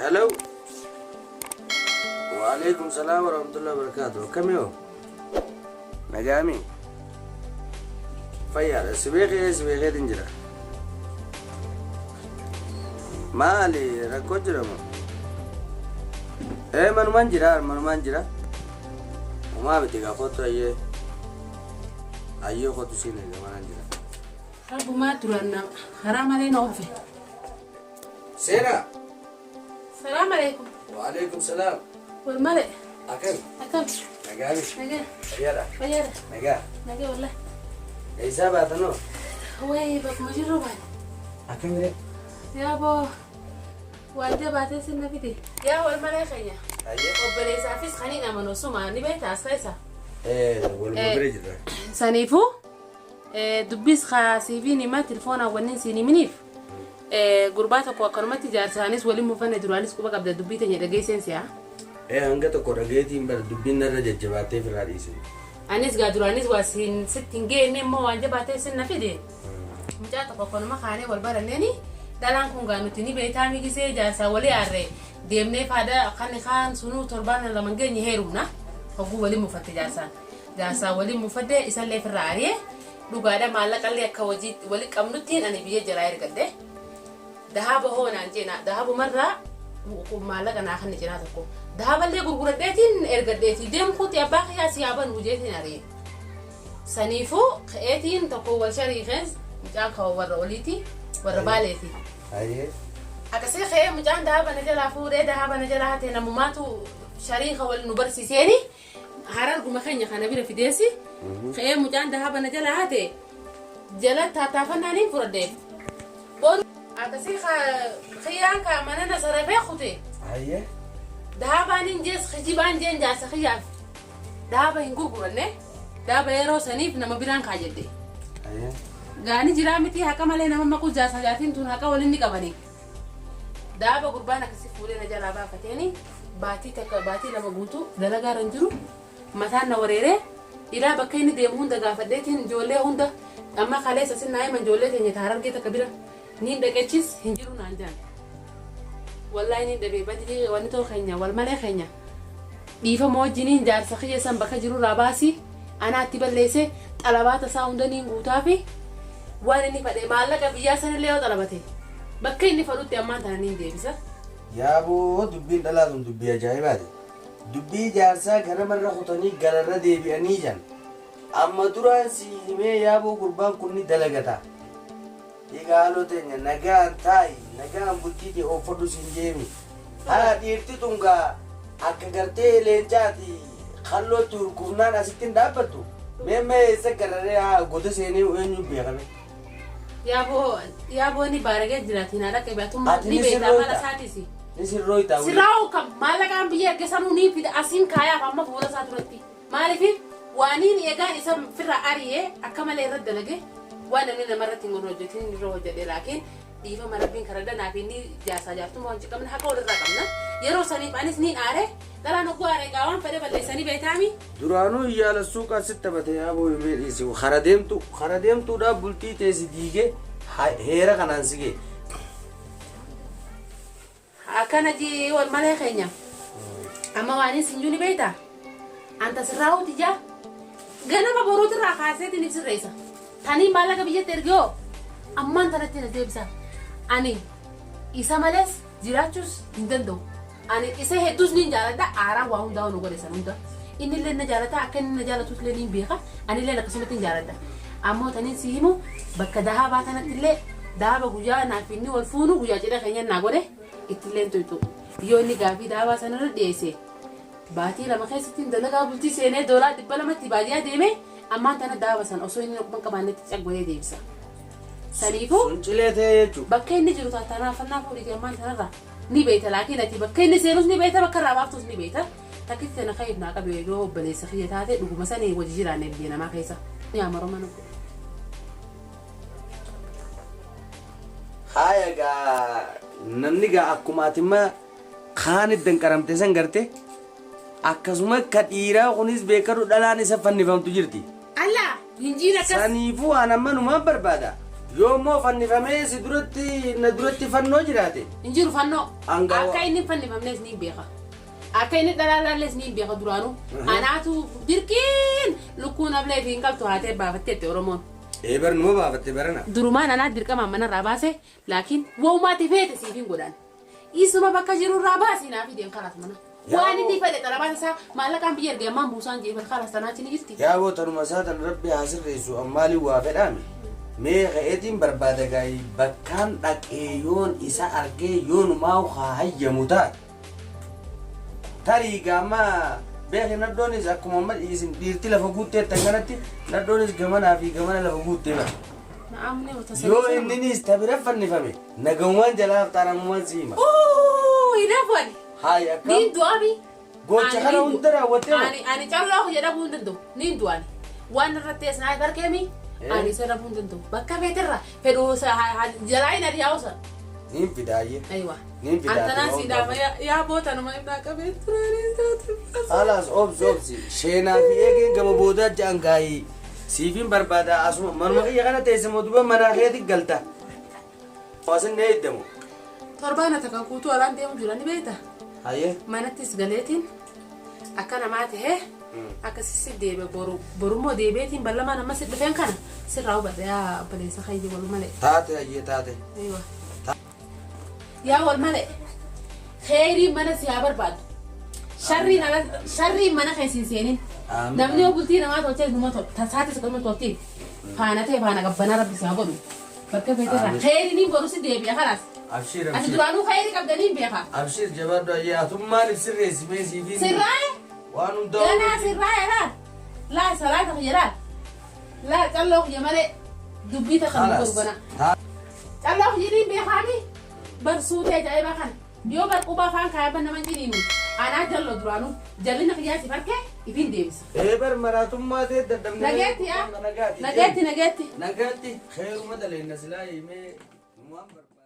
Hello. Waalaikum salaam warahmatullahi wabarakatuh. Akkami hoo? Nagaami? Fayyaadha. Si beekee si beekeetiin jira. Maali rakkoo jira moo? Ee manumaan jira manumaan jira. Homaa miti gaa kootu ayyee. Ayyee kootu siin eega manaan jira. Rabbumaa duraan na karaa malee na oofe. Seenaa. Salaam alaikum. Waalaikum salaam. Wal malee. Akkam? Akkam. Nagaami? Nagaa. Fayyaadha. Fayyaadha. Nagaa. Nagaa wallahi. Eessaa baatanoo? Wayi bakkuma jirru baane. Akkamiree? Yaa boo waan jabaatee sinna fide. Yaa wal malee keenya. Ayyee. Obboleessaafis kan hin amanu suma ni beekta as keessa. Waluma bira jirra. Saniifuu Dubbiis kaa siifiin hima tilfoonaan wannin siin himiniif gurbaa tokko akkanumatti jaarsaanis waliin mufanne duraanis quba qabda dubbii teenya dhageesseen si'a. Ee hanga tokko dhageetiin bara dubbiin narra jajjabaattee firraa dhiise. Anis gaa duraanis waa siin sitti hin geenne immoo waan jabaatee sin na fide. Mucaa tokko akkanuma kaanee wal baranneeni dhalaan kun gaa nuti ni beektaa migisee jaarsaa walii aarree deemnee faada kan kaan sunuu torbaan lama hin geenye heerumna hogguu waliin mufatte jaarsaan. Jaarsaa waliin mufadhe isallee firraa ari'e. Dhugaadha maallaqallee akka wajii wali qabnuttiin ani biyya jalaa ergadhe. Dahaaba hoo naan jee dahabumarraa maallaqa naa kanni cinaa tokko. Dahaballee gurguradheetiin ergadheetii deem kuti abbaa kiyyaa si haa banu jeetiin ari'e. Saniifuu ka'eetiin tokko wal shariikeens mucaan kawa warra oliiti warra baaleeti. Hayyee. Akkasii ka'ee mucaan dahaba na jalaa fuudhee dahaba na jalaa hatee namumaatu shariika wal nu barsiiseeni. Hararguma keenya kana bira fideesi ka'ee mucaan dahaba na jala hate jala taataafannaan hin fudhadhe. Boru akkasii kiyyaan kaa mana na sarafee kute. Hayyee. Dahabaan hin jees kijibaan jeen jaarsa kiyyaaf dahaba hin gurguranne dahaba yeroo saniif nama biraan kaayyadhe. Hayyee. Gaani jiraa miti haqa malee nama maquu jaarsa jaartiin tun haqa waliin ni qabani. Daaba gurbaan akkasi fuudhee na jalaa baafateeni baatii takka baatii lama guutuu dalagaa irra hin jiru mataan na wareeree ilaa bakka inni deemu hunda gaafadheetiin ijoollee hunda amma kaleessa sin naa himan ijoollee teenya ta harargee takka bira niin dhaqechis hin jiru naan jaan wallaahi niin dhabee badii wanni too keenya wal malee keenya dhiifama wajjiniin jaarsa kiyya san bakka jirurraa baasii anaatti balleesse xalabaata isaa hunda niin guutaafi waan inni fadhe maallaqa biyyaa sanillee yoo xalabate bakka inni fadhutti ammaan tana niin deebisa. Yaaboo dubbiin dhalaa tun dubbii ajaa'ibaati. Dubbii jaarsaa ganamarra kutanii galarra deebi'anii jan. Amma duraan sii himee yaaboo gurbaan kun ni dalagata. Egaa haaloo teenya nagaan taa'i nagaan bultii tee ooffadhu siin jeemi. Haa dhiirti tun gaa akka gartee leencaati kallootti hurgufnaan asitti hin dhaabbattu. Mee mee eessa gararee haa goda seenee eenyu beekame. Yaaboo yaaboo ni baaragee jiraatiin haadha qabe atummaa Ati ni ni beektaa mala sirrooyta. isaatiisi. Ni sirrooyta. Sirraa'uu kam maallaqaan biyya erge sanuu ni fida asiin kaayaaf amma fuula isaa duratti. Maaliif waaniin eegaan isa firra ari'ee akka malee irra dalage waan namni namarratti hin hojjetin irra hojjedhe laakiin dhiifama rabbiin karadha naaf inni jaarsaa jaartummaa waan qabna haqa walirraa qabna yeroo saniif anis niin aare dhalaan hogguu aare egaa waan fedhe balleessanii beektaami. Duraanuu iyyaala suuqaa sitti taphate yaaboo himee dhiisi kara deemtu kara deemtuudhaaf bultii tee si diigee heera kanaan si gee. Akkana jii wal malee keenya. Amma waan isin jiru ni beektaa? Anta sirraa'uu tiyyaa. Ganama boruutirraa kaaseetiin if sirreessa. Tanii maallaqa biyyatti erge hoo? Ammaan tanatti na deebisa. Ani isa malees jiraachuus hin danda'u. Ani isa hedduus niin jaaladha. Aaraan waa hundaa nu godhe san hunda. Inni illee na jaalata akka inni na jaalatus illee niin beeka. Ani illee akkasumatti hin jaaladha. Ammoo taniin si himu bakka dahaabaa tanatti illee dahaaba guyyaa naaf inni wal fuunu guyyaa cidha keenya naa godhe ittillee hin tuyxu. Yoo inni gaafii dahaabaa sanarra dhiyeesse baatii 2 keessatti dalagaa bultii seenee doolaa 200tti baadiyyaa deemee ammaan tana dahaaba san osoo inni quba hin qabaannetti cag godhee deebisa. Saniifuu Sun cilee ta'ee jechuudha. bakka inni jiru tattaanaafannaa fuudhiiti ammaan tanarraa ni beeyta laakiin ati bakka inni seenus ni beeyta bakka irraa baaftus ni beeyta. Takkitti tana ka'iif naa qabi yoo obboleessa kiyya taate dhuguma sanii wajji jiraanne biyya namaa keessa. Yaa maroma nu godhe. Haaya gaa namni gaa akkuma ati imma kaan itti danqaramte san garte akkasuma ka dhiiraa kunis beekadhu dhalaan isa fannifamtu jirti. Allah hin jiin akkas. Saniifuu an amma numaan barbaada. Yoo immoo fannifamee si duratti na duratti fannoo jiraate. Hin jiru fannoo. Angawa. Akka inni hin fannifamnes ni beeka. Akka inni dhalaalaalles ni beeka duraanuu. Anaatu dirqiin lukkuun ablee fi hin qabtu haatee baafatteetti Oromoon. Ee bar numa baafatte barana. Durumaan anaa dirqamaan manarraa baase laakiin waumaati feete siif hin godhan. Isuma bakka jirurraa baasii naa fideen kalaas mana. Waan inni fedhe xalabaata isaa maallaqaan biyya ergee ammaan buusaan jee kalaas tanaachi ni jirti. Yaaboo tanuma isaa tan rabbi haa sirreessu ammaaliin waa fedhaame. Mee ka'eetiin barbaada gaa'ii bakkaan dhaqee yoon isa argee yoonumaa haa hayyamu taate. Tarii gaama beeki nadhoonis akkuma amma isin dhiirti lafa guutteettan kanatti nadhoonis gamanaa fi gamana lafa guuttee bara. Na'amni wata Yoo inninis tabira fannifame nagamumaan jalaa haftaanamumaan si hima. Uuu hin hafan. Haay akkam Niin du'aami. gocha kana hunda raawwattee moo? Ani callaa hojii dhabuu hin danda'u. Niin du'aani. Waan irratti teessee harkeemi. Ani isa dhabuu hin danda'u. Bakka feetirra fedhuu jalaa hin adiyaa'u sana. Niin fidaayyee. Aywa. Niin fidaa. Antanaan si dhaama yaa boota nama ibnaa qabee turanii isaati. Halaas obsi obsi sheenaa fi eegeen gama boodaa ja'an gaayii siifiin barbaada asuma manuma kiyya kana teesse mootummaa manaa keetti galta. Waasin ni eeddamu. Torbaan ata kan kuutuu alaan deemu jira ni beekta. Hayyee. Manattis galeetiin akka namaa tahee akkasii deebe boru borummoo deebeetiin ballamaan ammas dhufeen kana sirraa hubadha yaa obboleessa kayyi wal malee. Taate hayyee taate. Aywa. Yaa wal malee kheyriin mana si haa barbaadu. Sharriin ala sharriin mana keessa hin seenin. Amiin. Namni yoo bultii namaa tolchee numa tol tasaatis akkasuma toltiin faana ta'e faana qabbanaa rabbi si haa godhu. Bakka feeterraa Amiin. kheyriin boru si deebi'a kalaas. Abshiir Ati abshiir. duraanuu kheyrii qabdanii hin beekaa. Abshiir jabaadhu hayyee atummaan sirreessi mee siifiin. Sirraa'e. Waan hundaa. Ganaa sirraa laa laa salaata kiyya laa laa calloo kiyya malee dubbii takka nu Halaas. godhu bana. Calloo kiyya niin beekaami barsuutee ajaa'ibaa kana yoo barqubaa afaan kaayaba nama jiniinu anaa jalloo duraanuu jallina kiyyaa si farkee ifin deebisa. Ee bar maraatummaa ta'e dadhabnee. Nageetti yaa Nagaatti. nageetti nageetti. Nagaatti. Kheeruma daleenna silaa himee waan barbaadu.